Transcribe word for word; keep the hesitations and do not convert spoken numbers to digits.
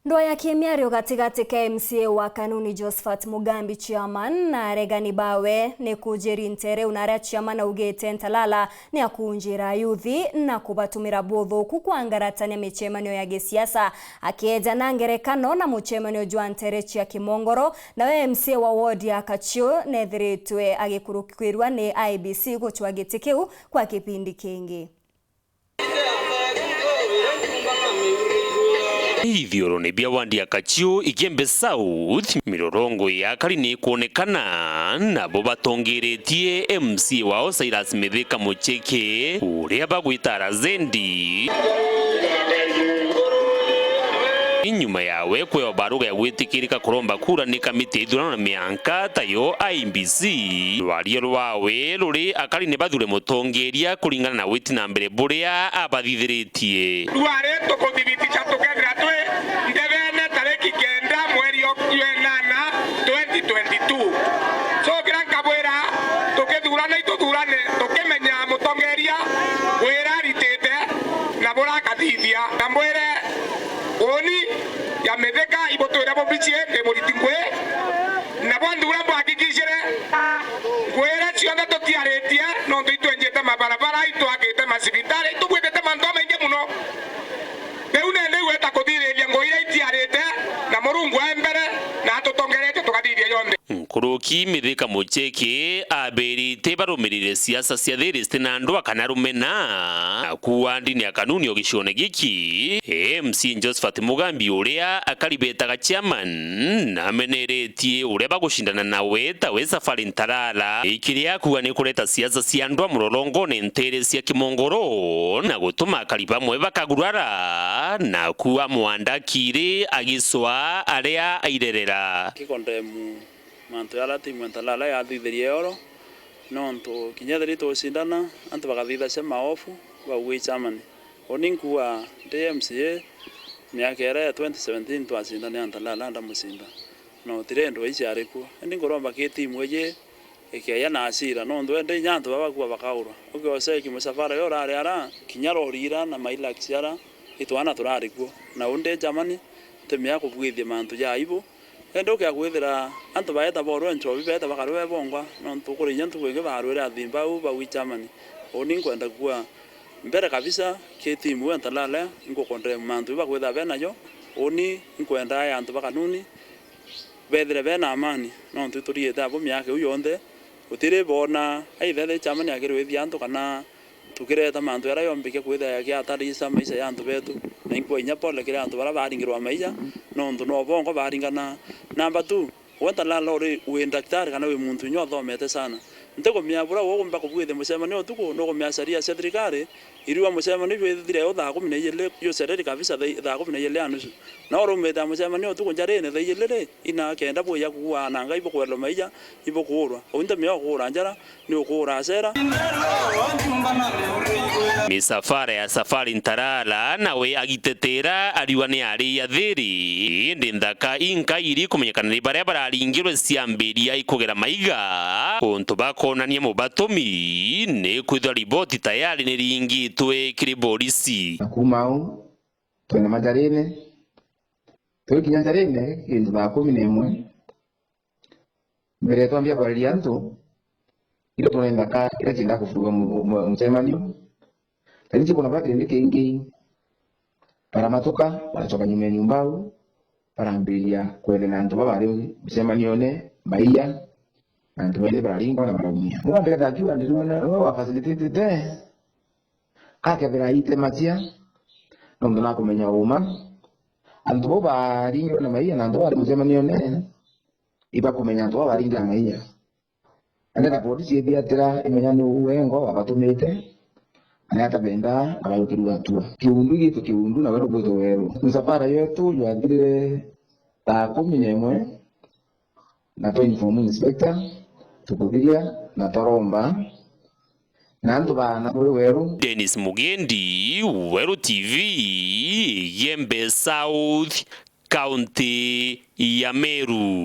Ndwa ya kimiario gatigati ka M C A wa Kanuni Josephat Mugambi chairman na aregani bawe ni kujiri ntere una aria chairman augite Ntalala ni akunjira ayuthi na kubatumira buthuku kwangaratania micemanio ya gisiasa. Akieja na ngerekano na mucemanio jwa ntere cia Kimongoro, nawe M C A wa ward ya Kachiu nethiritwe agikurukirwa ni I E B C gucwa giti kiu kwa kipindi kingi. Ithiorone bia wandi ya Kachiu, Igembe South, mirorongo ya akari ni ikwonekana, nabo batongiritie M C A wao Cyrus Mithika Mucheke, uria bagwita Razendi. Inyuma yawe kwewa baruga ya gwitikirika kuromba kura ni kamiti ya ithurano na mianka tayo I E B C, rwaria rwawe ruri akari ni bathure mutongeria kuringana na witi na mbere buria abathithiritie. Rwari tukuthibiticha tukethira twi nthethene tariki kenda mweri o jwenana twenty twenty-two. So kira nkabwira tukithurana ituthurane tukimenya mutongeria wira aritite na buria akathithia. Na mbwire uni ya Mithika ibutwire bubichie ndi muriti ngui, na bwa nthura mbwakikishire ngui iria cionthe tutiaritie, nontu itwenjite mabarabara, itwakite macibitari, itubwikite mantu jamaingi muno. Riu nende igweta kuthithiria ngui iria itiarite, na Murungu ae mbere na atutongeretie tukathithia yonthe. Nkuruki Mithika Mucheke abirite barumirire siasa cia thiri ziti na ndwa kana rumena. Akuua ndini ya Kanuni o gicione giki, M C A Josephat Mugambi uria akari betaga chairman, nameneretie uria bagucindana nawe tawe Safari Ntarara, ikiria akuua ni kureta siasa cia ndwa murorongone ntere cia Kimongoro na gutuma akari bamwe bakagurara, na akuua mwandakiri agicwa aria airerera. Kikondemu mantu jaria timu ya Ntalala yathithirie yoro, nontu kinya ethira itugucindana, antu bakathithacia maofu, bauga i chairman. Uni nkuuga ndi M C A, miaka iria ya twenty seventeen twacindane na Ntalala, ndamucinda. Na gutiri ndwa iciari kuo. Indi nkuromba ki timu iji ikeeja na acira, nontu indi inya antu baba bakua bakaurwa. Ukioceki musafara uria urari ara, kinya rori ira na mailaks ara, itwana turari kuo. Na uu ndi chairman, ntimea kubwithia mantu ja aibu. Indi ukia kwithira antu baeta borwe nchobi, beeta bakarwe bongwa, nontu kuri inya ntuku ingi baarwire athimba au bau i chairman. Uni nkwenda kuuga mbere kabisa ki timu ya Ntalala, nkukondemu mantu ibakwithira benajo. Uni nkwenda aya antu ba Kanuni bethire bena amani, nontu ituriite abo miaka iu yonthe. Gutiri boona aithe chairman akirwithia antu kana tukireta mantu jaria jombike kwithira jakiatarisa maisha ya antu betu, na inkua inya pole kiri antu baria baringirwa maisha, nontu no bongo baringana. Namba two, we Ntalala uri wi ndaktari kana wi muntu inya uthomete sana. Ntikumenya buria ugumba kubwithia mucemanio utuku, nukumenya sharia cia thirikari iriuga mucemanio jwithire u thaa kumi na ijiri, jucereri kabisa thaa, thaa kumi na ijiri na nusu. Na urumite mucemanio utuku njarine thaa ijiri ri, ina kenda bwija kuua na Ngai bukwerwa maija, ibukuurwa. Uu ntimea ukuura njara, ni ukuura acera. Misafara ya Safari Ntarara nawe agitetera ariuga ni ari ya thiri, indi nthaka inka iri kumenyekana ni baria bararingirwe ciambiria ikugera maiga, untu bakonania mubatumi ni kwithwa riboti tayari ni ringitwe kiri borisi. Na kuuma au, twenda majarine, twikinya njarine kintu thaa kumi na imwe. Mbere twambia kwaria antu, irio turenda ka kiria kienda kuburuga mu-, mu-, mucemanio. Lakini chikona bati ndi kingi, baramatuka, barachoka nyuma ya nyumba au, barambiria kwethana na antu baba bari mucemanione, maiya, na antu bairi bararingwa na baraumia. Mwana ndenda akiuga ndi mwana, we wa facilitate te, akethira aite macia, nontu nakumenya uma. Antu bau baringirwe na maiya na antu bari mucemanione, ibakumenya antu bau baringira maiya. Ende na polisi ithiatira imenya ni uu wengo wabatumite, na ni atabenda abaukirua atua. Kiundu gitu kiundu na weru bwitwe weru. Msafara yetu jwathirire thaa kumi na imwe, na twa inform inspector, tukuthiria na twaromba, na antu baana kuri weru. Dennis Mugendi, Weru T V, Igembe South, County ya Meru.